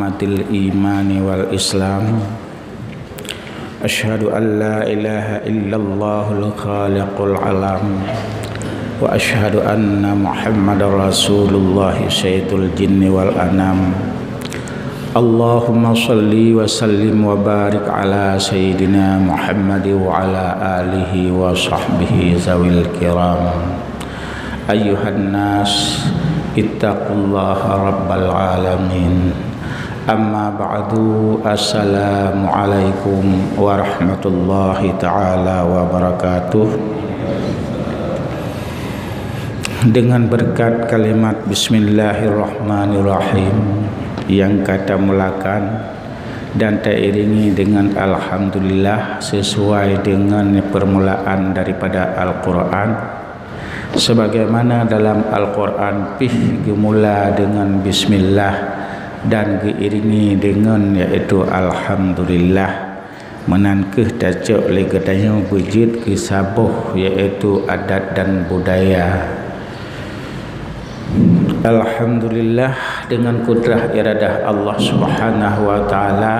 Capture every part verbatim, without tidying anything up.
Atil imani wal Islam. Asyhadu an la ilaha illallahul khaliqul alam. Wa asyhadu anna Muhammadar Rasulullah sayyidul jinni wal anam. Allahumma shalli wa sallim wa barik ala sayyidina Muhammad wa ala alihi wa sahbihi zawil kiram. Ayyuhan nas, ittaqullaha rabbal alamin. Amma ba'du, assalamualaikum warahmatullahi taala wabarakatuh. Dengan berkat kalimat bismillahirrahmanirrahim yang kata mulakan dan tairingi dengan alhamdulillah sesuai dengan permulaan daripada Al-Quran, sebagaimana dalam Al-Quran pih geumula dengan bismillah dan geuiringi dengan, yaitu alhamdulillah. Meunan kheueh tacok lé geutanyoe beujeuet keu saboh, yaitu adat dan budaya. Alhamdulillah, dengan kudrah iradah Allah Subhanahu wa Taala,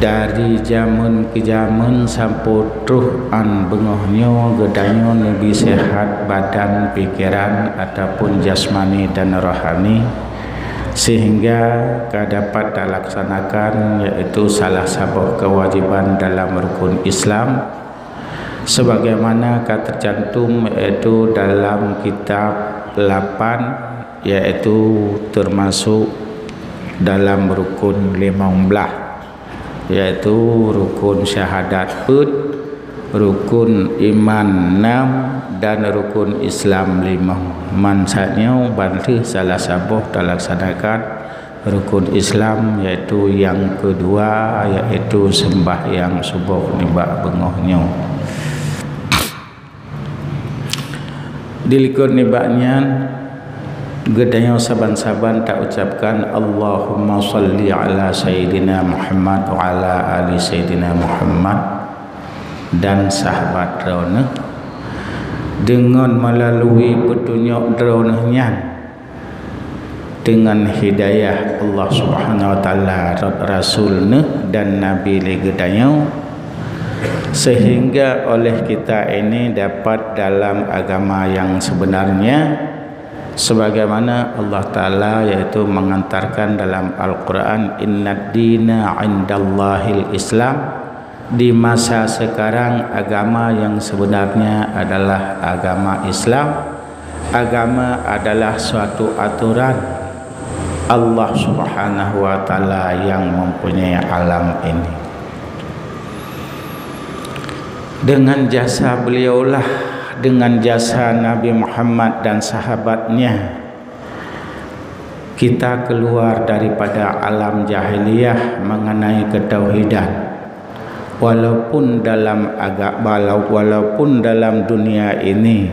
dari jameun keu jameun sampoe troh 'an beungoh nyoe geutanyoe neubi sehat badan, pikeran, ataupun jasmani dan rohani, sehingga ka dapat talaksanakan, yaitu salah saboh kewajiban dalam rukun Islam, sebagaimana ka tercantum, yaitu dalam kitab lapan, yaitu termasuk dalam rukun limong blaih, yaitu rukun syahadat peuet, rukun iman enam, dan rukun Islam limong. Mansa nyoe ban lheueh salah saboh talaksanakan rukun Islam, yaitu nyang keudua, yaitu sembahyang suboh nibak beungoh nyoe. Di likot nibak nyan, geutanyoe saban-saban ta ucapkan, "Allahumma shalli ala Sayyidina Muhammad wa ala ali Sayyidina Muhammad dan sahabat droeneuh." Deungon meulalu peutunyok droeneuh nyan, deungon hidayah Allah Subhanahu wa Taala, rot Rasul neuh dan Nabi lé geutanyoe, sehingga oleh kita ini dapat dalam agama yang sebenarnya, sebagaimana Allah Taala yaitu mengantarkan dalam Al-Quran, "Innad dina 'indallahil Islam." Di masa sekarang, agama yang sebenarnya adalah agama Islam. Agama adalah suatu aturan Allah Subhanahu wa Taala yang mempunyai alam ini. Dengan jasa beliaulah, dengan jasa Nabi Muhammad dan sahabatnya, kita keluar daripada alam jahiliyah mengenai ketauhidan. Walaupun dalam aga-, walau-, walaupun dalam dunia ini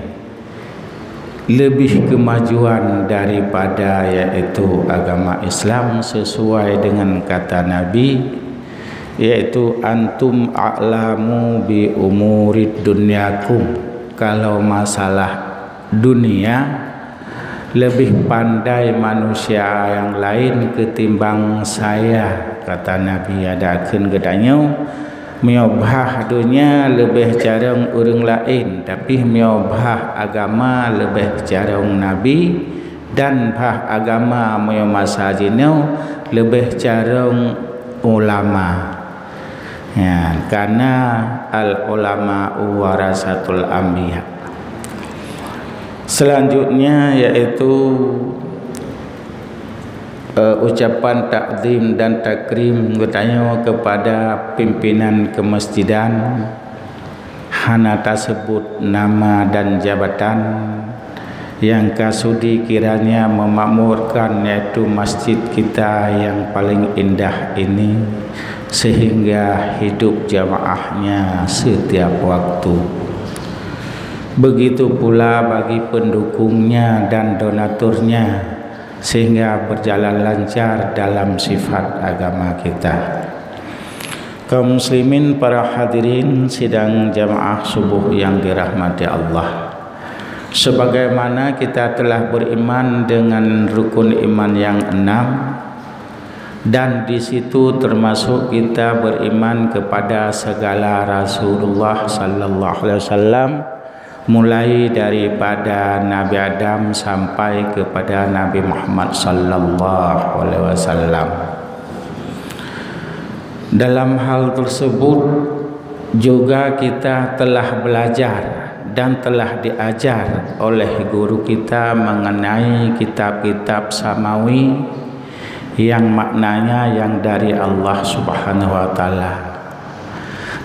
lebih kemajuan daripada, yaitu agama Islam, sesuai dengan kata Nabi, yaitu, "Antum a'lamu bi umurid dunyakum." Kalau masalah dunia, lebih pandai manusia yang lain ketimbang saya, kata Nabi. Ada kheun geutanyoe, meunyoe bhah donya leubeh carông ureuëng laén, tapi meunyoe bhah agama leubeh carông Nabi, dan bhah agama meunyoe masa jinoe leubeh carông ulama. Ya, karena al ulama warasatul anbiya. Selanjutnya yaitu, eh, ucapan takzim dan takrim geutanyoe kepada pimpinan kemasjidan, hana taseubut nama dan jabatan, yang ka sudi kiranya memakmurkan yaitu masjid kita yang paling indah ini, sehingga hidup jamaahnya setiap waktu. Begitu pula bagi pendukungnya dan donaturnya, sehingga berjalan lancar dalam sifat agama kita. Kaum muslimin, para hadirin sidang jamaah subuh yang dirahmati Allah. Sebagaimana kita telah beriman dengan rukun iman yang enam, dan di situ termasuk kita beriman kepada segala Rasulullah sallallahu alaihi wasallam, mulai daripada Nabi Adam sampai kepada Nabi Muhammad sallallahu alaihi wasallam. Dalam hal tersebut juga kita telah belajar dan telah diajar oleh guru kita mengenai kitab-kitab samawi yang maknanya yang dari Allah Subhanahu wa Taala.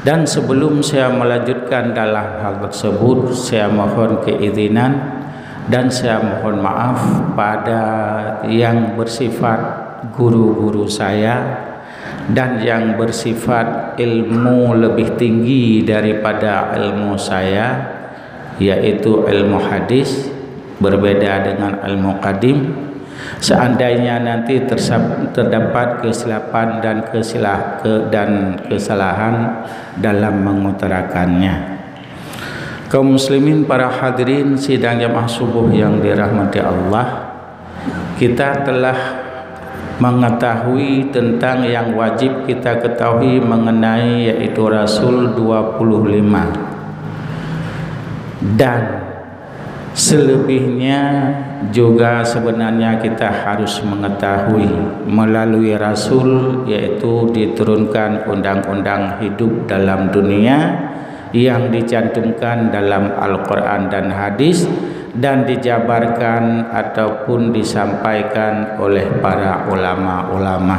Dan sebelum saya melanjutkan dalam hal tersebut, saya mohon keizinan dan saya mohon maaf pada yang bersifat guru-guru saya dan yang bersifat ilmu lebih tinggi daripada ilmu saya, yaitu ilmu hadis, berbeda dengan ilmu qadim. Seandainya nanti tersab-, terdapat kesilapan dan kesilah-, ke-, dan kesalahan dalam mengutarakannya. Kaum muslimin, para hadirin sidang jamaah subuh yang dirahmati Allah, kita telah mengetahui tentang yang wajib kita ketahui mengenai, yaitu Rasul dua puluh lima. Dan selebihnya juga sebenarnya kita harus mengetahui melalui Rasul, yaitu diturunkan undang-undang hidup dalam dunia yang dicantumkan dalam Al-Quran dan hadis dan dijabarkan ataupun disampaikan oleh para ulama-ulama.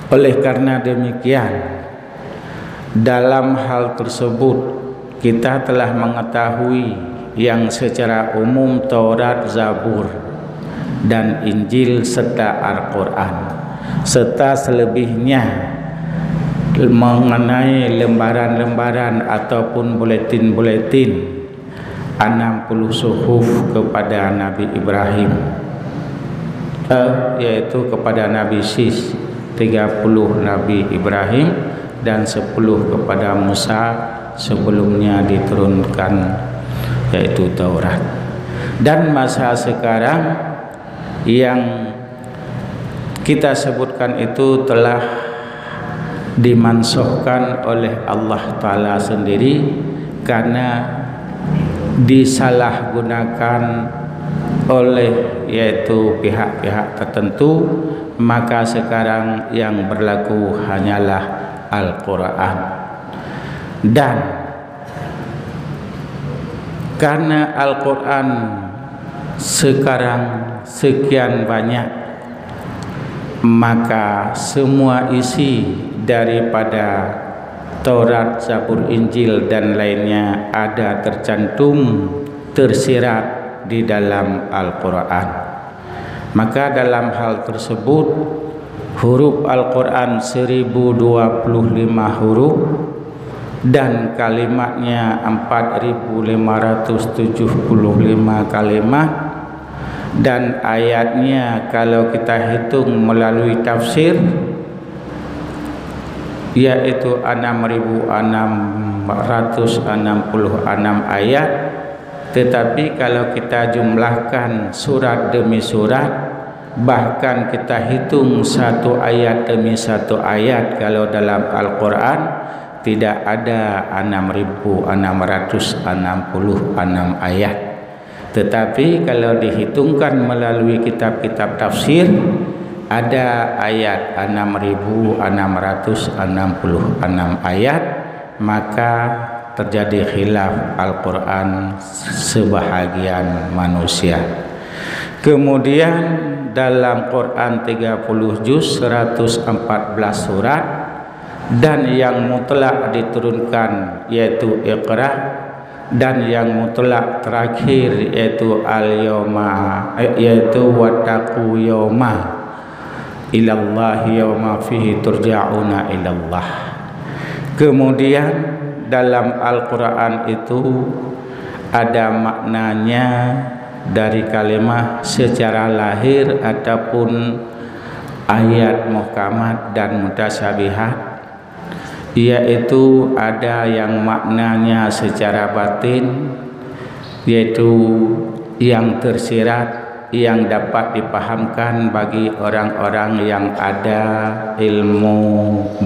Oleh karena demikian, dalam hal tersebut, kita telah mengetahui yang secara umum Taurat, Zabur, dan Injil serta Al-Quran, serta selebihnya mengenai lembaran-lembaran ataupun buletin-buletin, enam puluh suhuf kepada Nabi Ibrahim, eh, yaitu kepada Nabi Sis, tiga puluh Nabi Ibrahim, dan sepuluh kepada Musa sebelumnya diturunkan, yaitu Taurat. Dan masa sekarang yang kita sebutkan itu telah dimansuhkan oleh Allah Taala sendiri karena disalahgunakan oleh, yaitu pihak-pihak tertentu, maka sekarang yang berlaku hanyalah Al-Quran. Dan karena Al-Quran sekarang sekian banyak, maka semua isi daripada Taurat, Zabur, Injil, dan lainnya ada tercantum, tersirat di dalam Al-Quran. Maka dalam hal tersebut, huruf Al-Quran seribu dua puluh lima huruf dan kalimatnya empat ribu lima ratus tujuh puluh lima kalimat, dan ayatnya kalau kita hitung melalui tafsir, yaitu enam ribu enam ratus enam puluh enam ayat. Tetapi kalau kita jumlahkan surat demi surat, bahkan kita hitung satu ayat demi satu ayat, kalau dalam Al-Quran tidak ada enam ribu enam ratus enam puluh enam ayat. Tetapi kalau dihitungkan melalui kitab-kitab tafsir, ada ayat enam ribu enam ratus enam puluh enam ayat, maka terjadi khilaf Al-Quran sebahagian manusia. Kemudian dalam Quran tiga puluh juz, seratus empat belas surat, dan yang mutlak diturunkan yaitu Iqra, dan yang mutlak terakhir yaitu Al-Yauma, eh, yaitu Wattaqu Yauma ilallahi yauma fihi turja'una ilallah. Kemudian dalam Al-Quran itu ada maknanya dari kalimah secara lahir ataupun ayat muhkamat dan mutasyabihat, yaitu ada yang maknanya secara batin, yaitu yang tersirat, yang dapat dipahamkan bagi orang-orang yang ada ilmu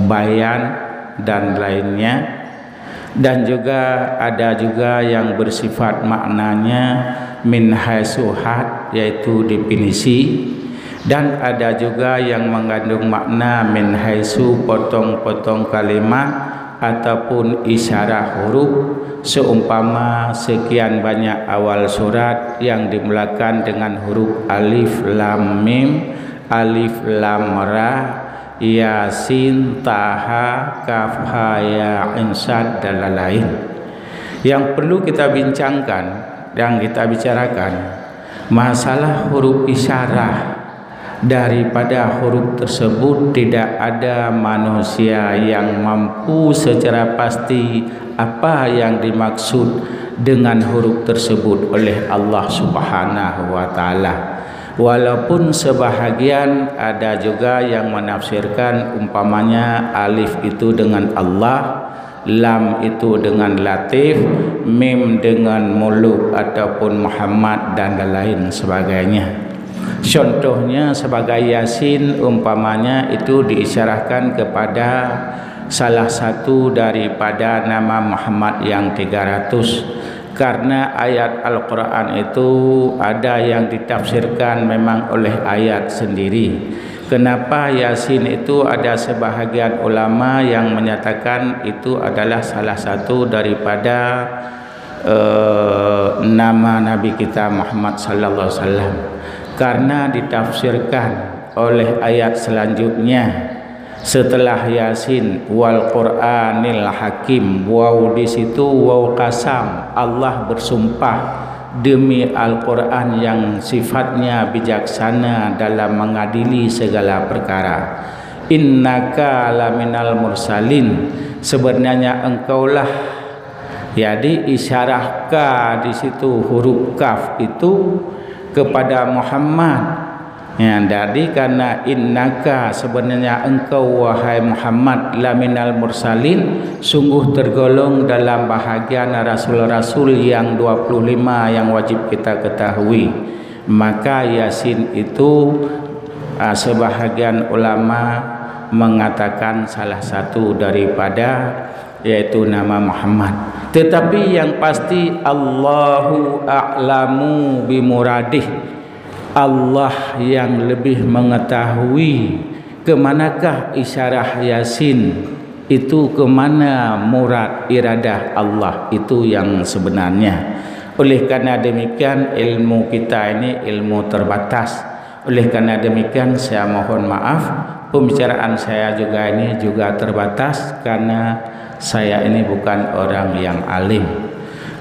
bayan dan lainnya. Dan juga ada juga yang bersifat maknanya min haitsu had, yaitu definisi, dan ada juga yang mengandung makna min haitsu potong-potong kalimat ataupun isyarah huruf, seumpama sekian banyak awal surat yang dimulakan dengan huruf alif lam mim, alif lam ra, Yasin, Taha, Kaf, Ha, Ya, Ain, Sad, dan lain-lain. Yang perlu kita bincangkan, yang kita bicarakan, masalah huruf isyarah. Daripada huruf tersebut, tidak ada manusia yang mampu secara pasti apa yang dimaksud dengan huruf tersebut oleh Allah Subhanahu wa Ta'ala. Walaupun sebahagian ada juga yang menafsirkan, umpamanya, alif itu dengan Allah, lam itu dengan Latif, mim dengan Muluk ataupun Muhammad, dan lain sebagainya. Contohnya, sebagai Yasin, umpamanya, itu diisyarahkan kepada salah satu daripada nama Muhammad yang tiga ratus. Karena ayat Al-Quran itu ada yang ditafsirkan memang oleh ayat sendiri. Kenapa Yasin itu, ada sebahagian ulama yang menyatakan itu adalah salah satu daripada, eh, nama Nabi kita Muhammad sallallahu alaihi wasallam. Karena ditafsirkan oleh ayat selanjutnya, setelah Yasin, "Wal Qur'anil Hakim", waw di situ waw qasam, Allah bersumpah demi Al-Quran yang sifatnya bijaksana dalam mengadili segala perkara. "Innaka laminal mursalin", sebenarnya engkaulah. Jadi, isyarah ka di situ, huruf kaf itu, kepada Muhammad. Ya, jadi karena "innaka", sebenarnya engkau, wahai Muhammad, "laminal mursalin", sungguh tergolong dalam bahagian rasul-rasul yang dua puluh lima yang wajib kita ketahui. Maka Yasin itu, ah, sebahagian ulama mengatakan salah satu daripada, yaitu nama Muhammad. Tetapi yang pasti, Allahu a'lamu bimuradih. Allah yang lebih mengetahui ke manakah isyarah Yasin itu, ke mana murad iradah Allah itu yang sebenarnya. Oleh karena demikian, ilmu kita ini ilmu terbatas. Oleh karena demikian, saya mohon maaf, pembicaraan saya juga ini juga terbatas karena saya ini bukan orang yang alim.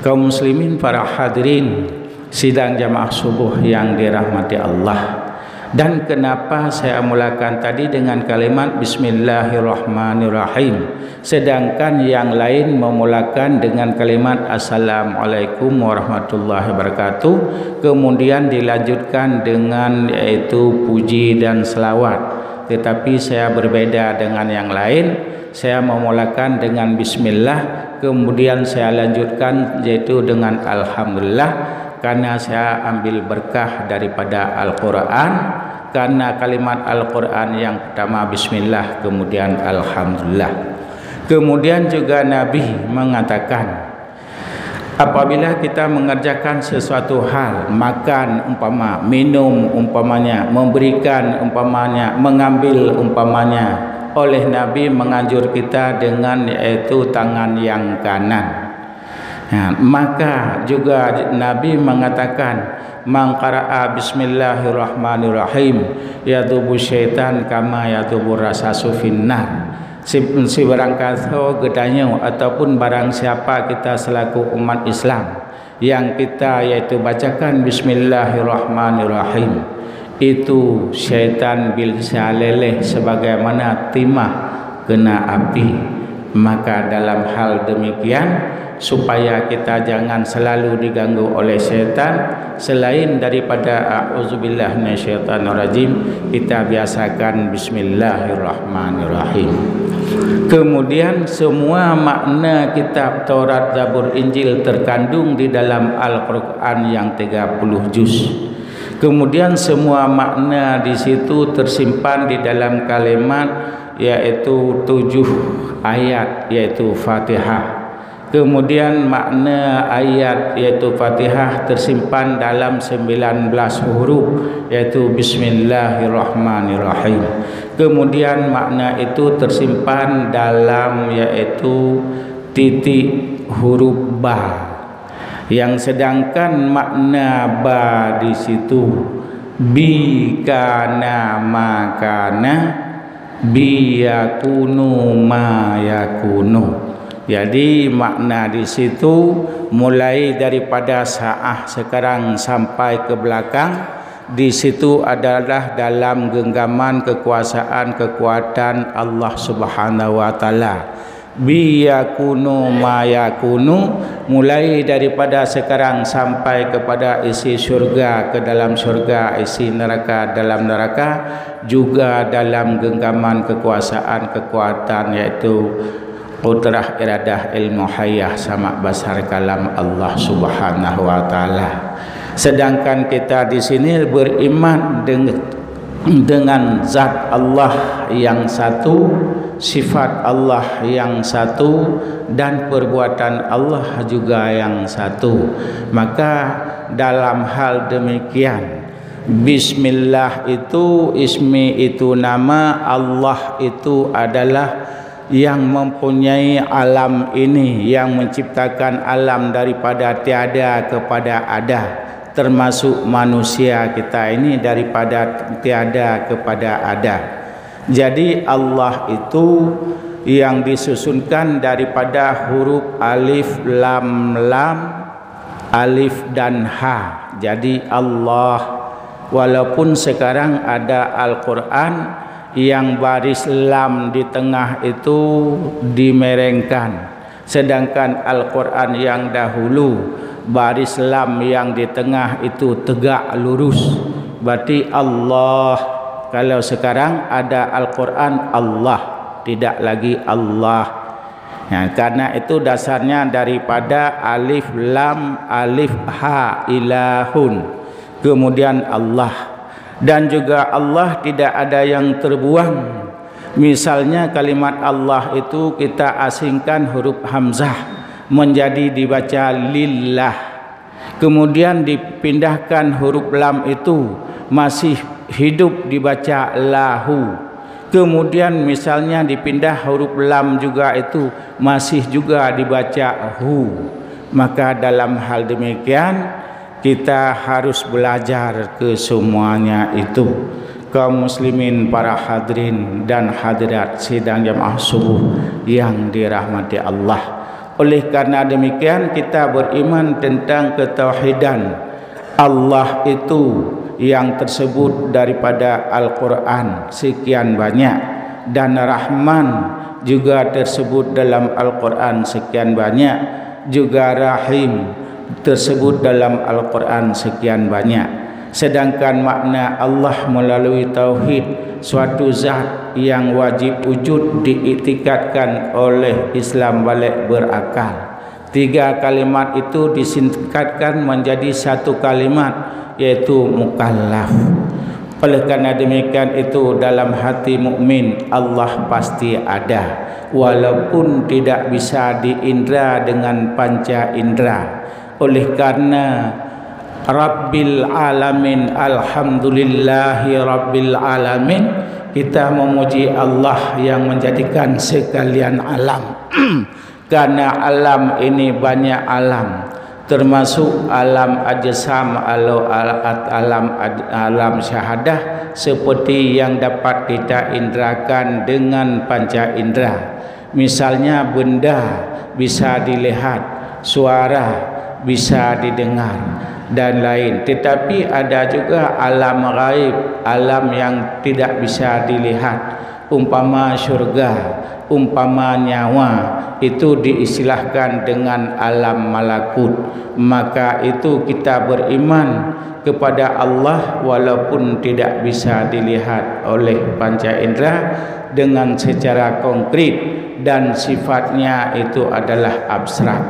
Kaum muslimin, para hadirin sidang jamaah subuh yang dirahmati Allah. Dan kenapa saya mulakan tadi dengan kalimat "Bismillahirrahmanirrahim", sedangkan yang lain memulakan dengan kalimat "Assalamualaikum warahmatullahi wabarakatuh", kemudian dilanjutkan dengan, yaitu, puji dan selawat. Tetapi saya berbeda dengan yang lain, saya memulakan dengan bismillah, kemudian saya lanjutkan, yaitu dengan alhamdulillah, karena saya ambil berkah daripada Al-Quran, karena kalimat Al-Quran yang pertama bismillah, kemudian alhamdulillah. Kemudian juga Nabi mengatakan, apabila kita mengerjakan sesuatu hal, makan umpama, minum umpamanya, memberikan umpamanya, mengambil umpamanya, oleh Nabi menganjur kita dengan, yaitu, tangan yang kanan. Ya, maka juga Nabi mengatakan, "Man qara'a bismillahirrahmanirrahim, yadhubu syaitan kama yadhubu rasasu finnar." Si, sibarang kasoe geutanyoe ataupun barang siapa kita selaku umat Islam yang kita, yaitu, bacakan bismillahirrahmanirrahim, itu syaitan bisa leleh sebagaimana timah kena api. Maka dalam hal demikian, supaya kita jangan selalu diganggu oleh syaitan, selain daripada a'udzubillahi minasyaitonirrajim, kita biasakan bismillahirrahmanirrahim. Kemudian, semua makna kitab Taurat, Zabur, Injil terkandung di dalam Al-Quran yang tiga puluh juz. Kemudian, semua makna di situ tersimpan di dalam kalimat, yaitu tujuh ayat, yaitu Fatihah. Kemudian, makna ayat, yaitu Fatihah, tersimpan dalam sembilan belas huruf, yaitu Bismillahirrahmanirrahim. Kemudian, makna itu tersimpan dalam, yaitu titik huruf ba. Yang sedangkan makna ba di situ, bi kana ma kana, bi yakunu ma yakunu. Jadi, makna di situ, mulai daripada saat sekarang sampai ke belakang, di situ adalah dalam genggaman kekuasaan, kekuatan Allah Subhanahu wa Taala. Bi yakunu ma yakunu, mulai daripada sekarang sampai kepada isi syurga ke dalam syurga, isi neraka dalam neraka, juga dalam genggaman kekuasaan, kekuatan, yaitu qudrah, iradah, ilmu, hayah, sama, basar, kalam Allah Subhanahu wa Taala. Sedangkan kita di sini beriman deng-, dengan zat Allah yang satu, sifat Allah yang satu, dan perbuatan Allah juga yang satu. Maka, dalam hal demikian, Bismillah itu, ismi itu nama, Allah itu adalah yang mempunyai alam ini, yang menciptakan alam daripada tiada kepada ada, termasuk manusia kita ini daripada tiada kepada ada. Jadi, Allah itu yang disusunkan daripada huruf alif, lam, lam, alif dan ha. Jadi, Allah, walaupun sekarang ada Al-Quran yang baris lam di tengah itu dimerengkan, sedangkan Al-Quran yang dahulu, baris lam yang di tengah itu tegak lurus. Berarti Allah, kalau sekarang ada Al-Quran, Allah, tidak lagi Allah. Ya, karena itu dasarnya daripada alif lam alif ha, ilahun, kemudian Allah. Dan juga Allah tidak ada yang terbuang. Misalnya, kalimat Allah itu kita asingkan huruf hamzah menjadi dibaca lillah. Kemudian dipindahkan huruf lam itu, masih hidup, dibaca lahu. Kemudian, misalnya, dipindah huruf lam juga itu, masih juga dibaca hu. Maka, dalam hal demikian, kita harus belajar kesemuanya itu. Kaum muslimin, para hadirin dan hadirat sidang jamaah subuh yang dirahmati Allah. Oleh karena demikian, kita beriman tentang ketauhidan. Allah itu yang tersebut daripada Al-Quran sekian banyak, dan Rahman juga tersebut dalam Al-Quran sekian banyak, juga Rahim tersebut dalam Al-Quran sekian banyak. Sedangkan makna Allah melalui tauhid, suatu zat yang wajib wujud diiktikadkan oleh Islam baligh berakal. Tiga kalimat itu disingkatkan menjadi satu kalimat, yaitu mukallaf. Oleh karena demikian itu, dalam hati mukmin, Allah pasti ada, walaupun tidak bisa diindra dengan panca indra. Oleh karena Rabbil Alamin, alhamdulillahi Rabbil Alamin, kita memuji Allah yang menjadikan sekalian alam. Karena alam ini banyak alam, termasuk alam ajsam, alo-, al-, at-, alam aj-, alam syahadah, seperti yang dapat kita indrakan dengan panca indra. Misalnya, benda bisa dilihat, suara bisa didengar, dan lain. Tetapi ada juga alam gaib, alam yang tidak bisa dilihat, umpama syurga, umpama nyawa, Itu diistilahkan dengan alam malakut. Maka itu kita beriman kepada Allah walaupun tidak bisa dilihat oleh panca indera dengan secara konkret dan sifatnya itu adalah abstrak.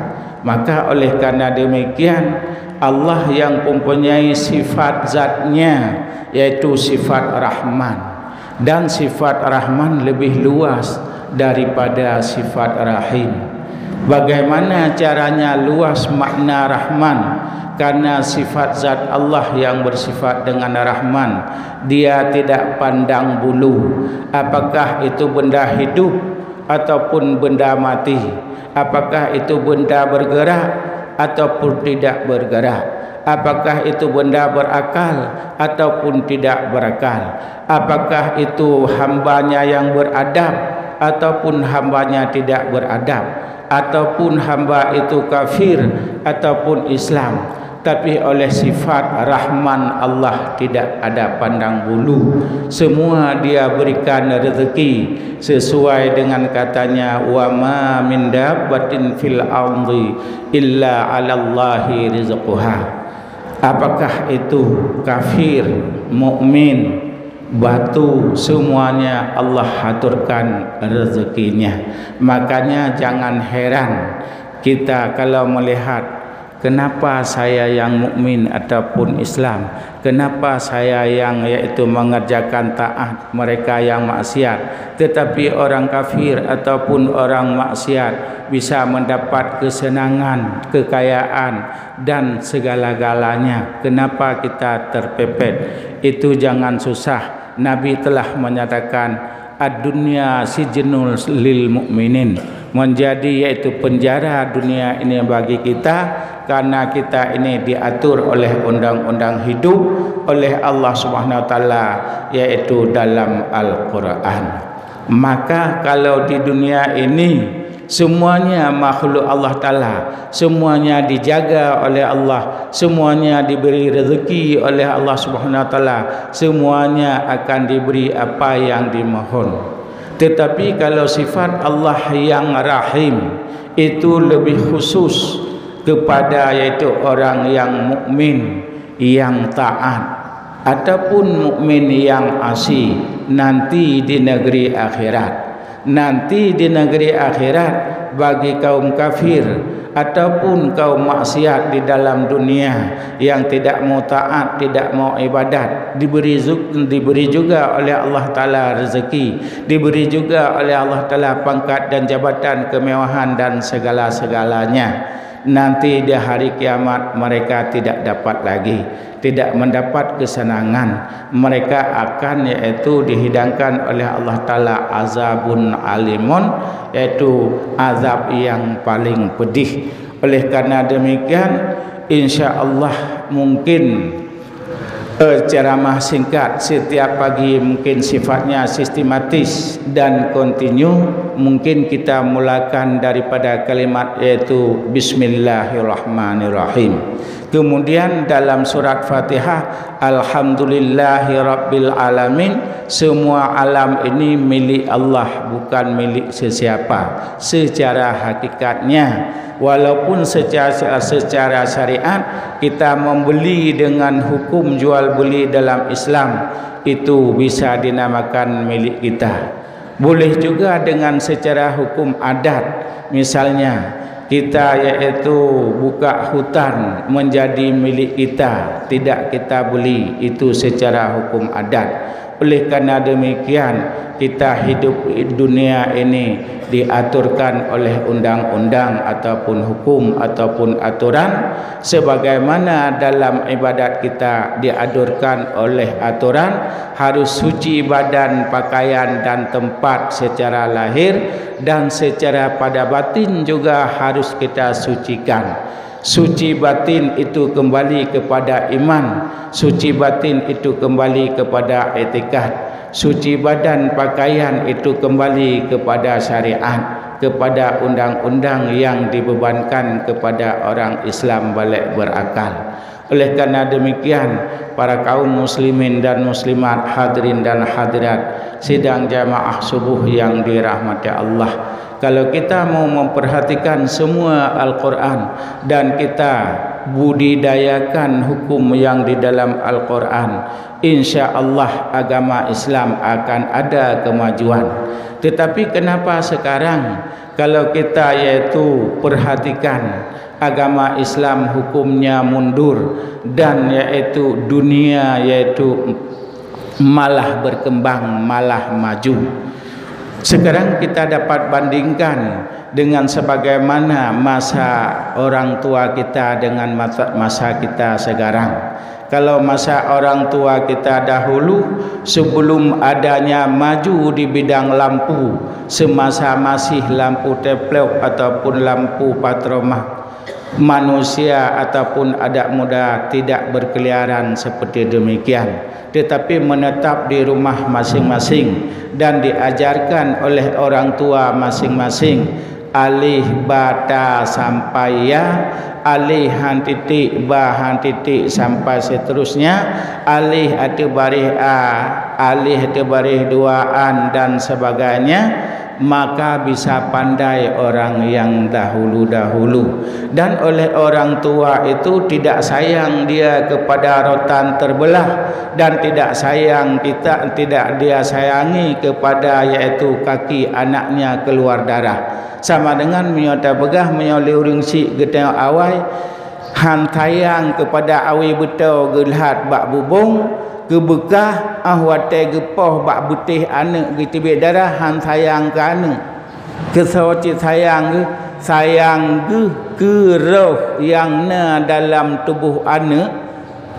Maka oleh karena demikian, Allah yang mempunyai sifat zatnya, yaitu sifat Rahman. Dan sifat Rahman lebih luas daripada sifat Rahim. Bagaimana caranya luas makna Rahman? Karena sifat zat Allah yang bersifat dengan Rahman, Dia tidak pandang bulu, apakah itu benda hidup ataupun benda mati, apakah itu benda bergerak ataupun tidak bergerak, apakah itu benda berakal ataupun tidak berakal, apakah itu hamba-Nya yang beradab ataupun hamba-Nya tidak beradab, ataupun hamba itu kafir ataupun Islam. Tapi oleh sifat Rahman Allah tidak ada pandang bulu. Semua Dia berikan rezeki sesuai dengan kata-Nya, "Wa ma min dabbatin fil ardi illa 'alallahi rizquha." Apakah itu kafir, mukmin, batu, semuanya Allah aturkan rezekinya. Makanya jangan heran kita kalau melihat, kenapa saya yang mukmin ataupun Islam, kenapa saya yang, yaitu, mengerjakan taat, mereka yang maksiat, tetapi orang kafir ataupun orang maksiat bisa mendapat kesenangan, kekayaan, dan segala-galanya. Kenapa kita terpepet? Itu jangan susah. Nabi telah menyatakan, "Ad-dunya sijnul lil mu'minin." Menjadi, yaitu, penjara dunia ini bagi kita, karena kita ini diatur oleh undang-undang hidup oleh Allah Subhanahu wa Taala, yaitu dalam Al-Quran. Maka kalau di dunia ini semuanya makhluk Allah Taala, semuanya dijaga oleh Allah, semuanya diberi rezeki oleh Allah Subhanahu wa Taala, semuanya akan diberi apa yang dimohon. Tetapi kalau sifat Allah yang Rahim, itu lebih khusus kepada, yaitu, orang yang mukmin, yang taat, ataupun mukmin yang asi nanti di negeri akhirat. Nanti di negeri akhirat, bagi kaum kafir ataupun kaum maksiat di dalam dunia yang tidak mau taat, tidak mau ibadat, diberi zu-, diberi juga oleh Allah Taala rezeki, diberi juga oleh Allah Taala pangkat dan jabatan, kemewahan, dan segala-segalanya. Nanti di hari kiamat mereka tidak dapat lagi, tidak mendapat kesenangan. Mereka akan, yaitu, dihidangkan oleh Allah Taala azabun alimun, yaitu azab yang paling pedih. Oleh karena demikian, insya Allah, mungkin eh, ceramah singkat setiap pagi, mungkin sifatnya sistematis dan kontinu. Mungkin kita mulakan daripada kalimat, yaitu Bismillahirrahmanirrahim. Kemudian dalam surat Fatihah, Alhamdulillahirabbil alamin, semua alam ini milik Allah, bukan milik sesiapa. Secara hakikatnya, walaupun secara, secara syariat kita membeli dengan hukum jual beli dalam Islam, itu bisa dinamakan milik kita. Boleh juga dengan secara hukum adat, misalnya kita, yaitu, buka hutan menjadi milik kita, tidak kita beli, itu secara hukum adat. Oleh karena demikian, kita hidup dunia ini diaturkan oleh undang-undang ataupun hukum ataupun aturan, sebagaimana dalam ibadat kita diaturkan oleh aturan, harus suci badan, pakaian, dan tempat secara lahir, dan secara pada batin juga harus kita sucikan. Suci batin itu kembali kepada iman, suci batin itu kembali kepada etikad, suci badan pakaian itu kembali kepada syariat, kepada undang-undang yang dibebankan kepada orang Islam balek berakal. Oleh karena demikian, para kaum muslimin dan muslimat, hadirin dan hadirat sidang jamaah subuh yang dirahmati Allah, Kalau kita mau memperhatikan semua Al-Quran dan kita budidayakan hukum yang di dalam Al-Quran, insya Allah agama Islam akan ada kemajuan. Tetapi kenapa sekarang kalau kita yaitu perhatikan agama Islam hukumnya mundur dan yaitu dunia yaitu malah berkembang, malah maju. Sekarang kita dapat bandingkan dengan sebagaimana masa orang tua kita dengan masa, masa kita sekarang. Kalau masa orang tua kita dahulu, sebelum adanya maju di bidang lampu, semasa masih lampu teplok ataupun lampu patroma, manusia ataupun anak muda tidak berkeliaran seperti demikian, tetapi menetap di rumah masing-masing dan diajarkan oleh orang tua masing-masing, alif ba ta sampai ya, alif han titik ba han titik sampai seterusnya, alif ateueh baréh a, alif ateueh baréh dua an dan sebagainya, maka bisa pandai orang yang dahulu-dahulu. Dan oleh orang tua itu tidak sayang dia kepada rotan terbelah dan tidak sayang kita, tidak dia sayangi kepada yaitu kaki anaknya keluar darah. Sama dengan meunyoe tapeugah meunyoe lé ureuëng syiek geutanyoe awai, han sayang kepada awi beutôi geulhat bak bubong, geubeukah ah watée geupoh bak beutéh aneuëk geuteubiet darah han sayang keu aneuëk. Keusoe cit sayang geuh, sayang geuh keu roh nyang na dalam tuboh aneuëk,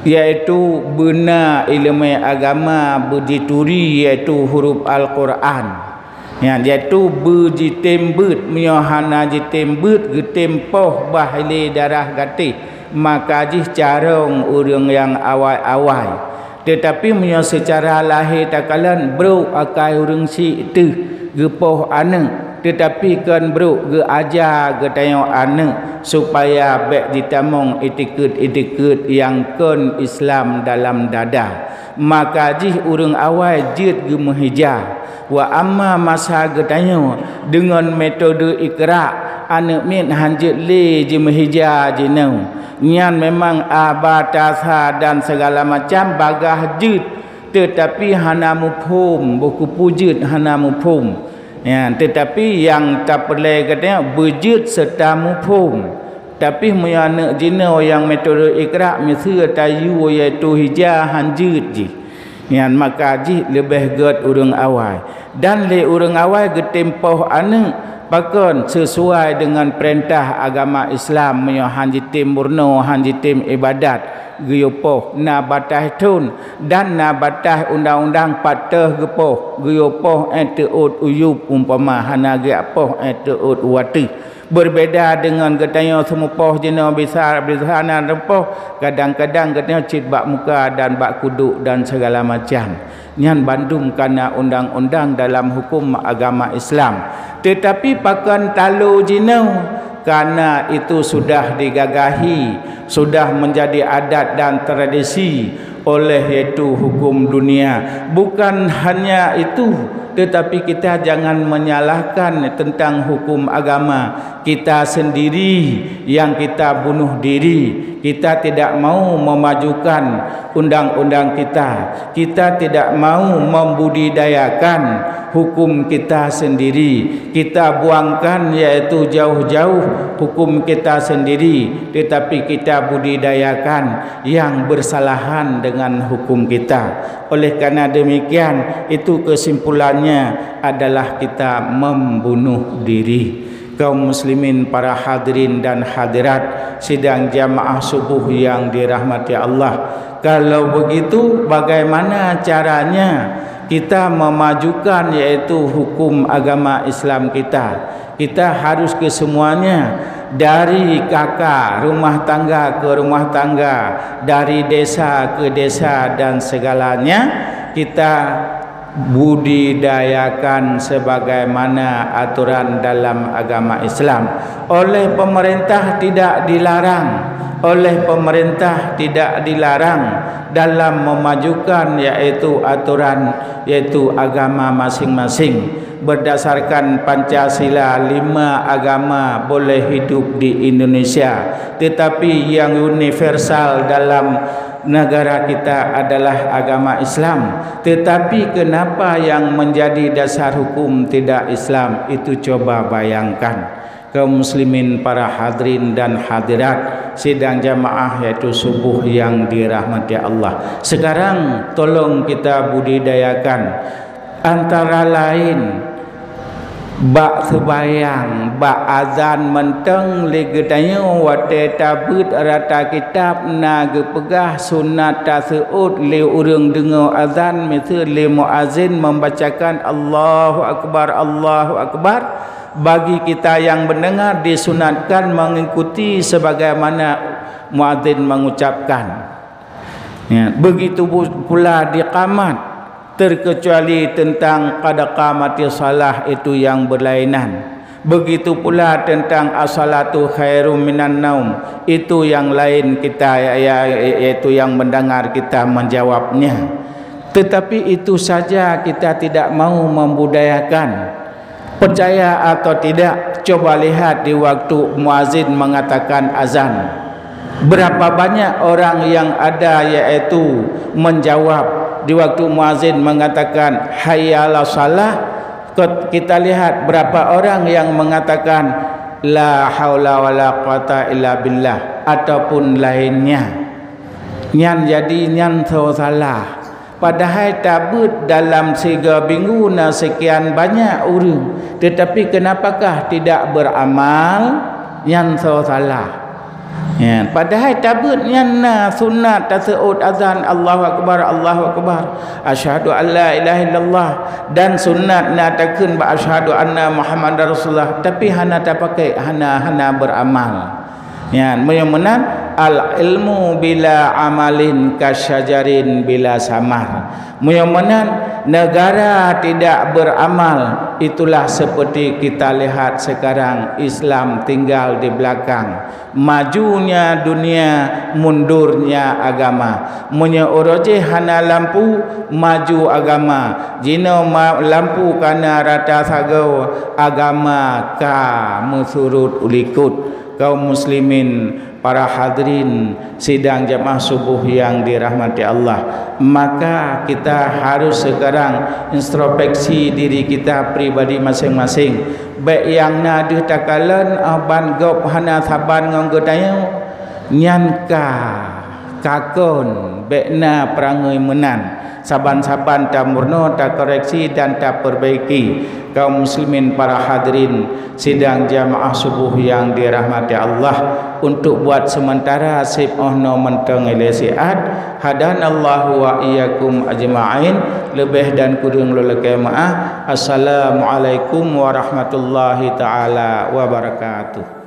yaitu beuna iéleumé agama beujituri, yaitu huruf Al-Quran. Nyan, yaitu beujitem beuet, meunyoe hana jitem beuet, geutem poh bah lé darah gatéh, maka jih carông ureuëng nyang awai-awai. Teutapi meunyoe seucara lahé takalon brok akai ureuëng syiek teuh geupoh aneuëk, teutapi kon brok geuaja geutanyoe aneuëk supaya bék jitamong itikeuet-itikeuet nyang kon Islam dalam dada, maka jih ureuëng awai jeuet geumeuhija. Wa amma masa geutanyoe deungon metode ikra, aneuëk miet han jeuet lé jimeuhija jinoe. Nyan memang a ba ta sa dan segala macam bagah jeuet, teutapi hana muphom, boh keupeue jeuet hana muphom. Ya, teutapi nyang tapeureulée geutanyoe beujeuet serta muphom. Tapi meunyoe aneuëk jinoe nyang metode ikra miseue tayue yaitu hija han jeuet jih, nyan maka jih leubeh gét ureuëng awai. Dan lé ureuëng awai geutem poh aneuëk pakon seusuai deungon peurintah agama Islam, meunyoe han jitem meurunoe, han jitem iébadat, geuyue poh na bataih thon dan na bataih undang-undang pat teuh geupoh, geuyue poh éh teuôt u yueb umpama hana geujak poh éh teuôt u ateueh. Beubeda deungon geutanyoe seumupoh jinoe bisa, bisa na seumupoh, kadang-kadang geutanyoe cit bak muka dan bak kuduk dan segala macam. Nyan bandum kana undang-undang dalam hukum agama Islam. Teutapi pakon talo jinoe, kana itu sudah digagahi, sudah menjadi adat dan tradisi oleh yaitu hukum dunia. Bukan hanya itu, tetapi kita jangan menyalahkan tentang hukum agama. Kita sendiri yang kita bunuh diri. Kita tidak mau memajukan undang-undang kita. Kita tidak mau membudidayakan hukum kita sendiri. Kita buangkan yaitu jauh-jauh hukum kita sendiri, tetapi kita budidayakan yang bersalahan dengan hukum kita. Oleh karena demikian, itu kesimpulannya adalah kita membunuh diri. Kaum muslimin, para hadirin dan hadirat sidang jamaah subuh yang dirahmati Allah, kalau begitu bagaimana caranya kita memajukan yaitu hukum agama Islam kita? Kita harus kesemuanya, dari kaka rumah tangga ke rumah tangga, dari desa ke desa dan segalanya, kita budidayakan sebagaimana aturan dalam agama Islam. Oleh pemerintah tidak dilarang, oleh pemerintah tidak dilarang dalam memajukan yaitu aturan, yaitu agama masing-masing. Berdasarkan Pancasila, lima agama boleh hidup di Indonesia, tetapi yang universal dalam negara kita adalah agama Islam. Tetapi kenapa yang menjadi dasar hukum tidak Islam? Itu coba bayangkan. Kaum muslimin, para hadirin dan hadirat sidang jamaah, yaitu subuh yang dirahmati Allah. Sekarang tolong kita budidayakan antara lain bak seubayang, bak azan mantong. Lé geutanyoe watée tabeuet rata kitab na geupeugah sunat taseuôt lé ureuëng deungoe azan, miseue lé muazin membacakan Allahu Akbar, Allahu Akbar. Bagi kita yang mendengar, disunatkan mengikuti sebagaimana muazin mengucapkan. Ya, begitu bu-, pula di qamat, terkecuali tentang qad qamatis shalah, itu yang berlainan. Begitu pula tentang as-salatu khairum minan naum, itu yang lain kita, ya, ya, yaitu yang mendengar kita menjawabnya. Tetapi itu saja kita tidak mau membudayakan. Percaya atau tidak, coba lihat di waktu muazin mengatakan azan. Berapa banyak orang yang ada, yaitu menjawab di waktu muazin mengatakan hayya 'alas shalah, ket-, kita lihat berapa orang yang mengatakan la haula wala quwata illa billah ataupun lainnya. Nyan jadi nyan soe salah. Padahai tabeuet dalam siga minggu na sekian banyak ureuëng, tetapi kenapakah tidak beramal? Nyan soe salah. Ya, padahai tabeuet nyan na sunat taseuôt azan, Allahu Akbar, Allahu Akbar, asyhadu an la ilaha illallah, dan sunat na takheun bak asyhadu anna Muhammadar Rasulullah, tapi hana tapakai, hana, hana beramal. Nyan, meunyoe meunan, al ilmu bila amalin kasyajarin bila samar. Meunyoe meunan, negara tidak beramal, itulah seperti kita lihat sekarang, Islam tinggal di belakang. Majunya dunia, mundurnya agama. Meunyoe uroe jih hana lampu, maju agama. Jinoe ma-, lampu kana rata sagoe, agama ka meusurut u likot. Kaum muslimin, para hadirin sidang jamaah subuh yang dirahmati Allah, maka kita harus sekarang introspeksi diri kita pribadi masing-masing. Bék nyang na deuh takalon, ah, ban gob hana saban ngon geutanyoe, nyan ka, ka kon, bék na peurangui meunan. Saban-saban tameurunoe, takoreksi dan tapeurbaiki. Kaum muslimin, para hadirin sidang jamaah subuh yang dirahmati Allah, untuk buat sementara seb 'oh noe mantong ilée siat, hadanallahu wa iyyakum ajma'in, leubeh dan kureueng lôn lakée meu'ah. Assalamualaikum warahmatullahi taala wabarakatuh.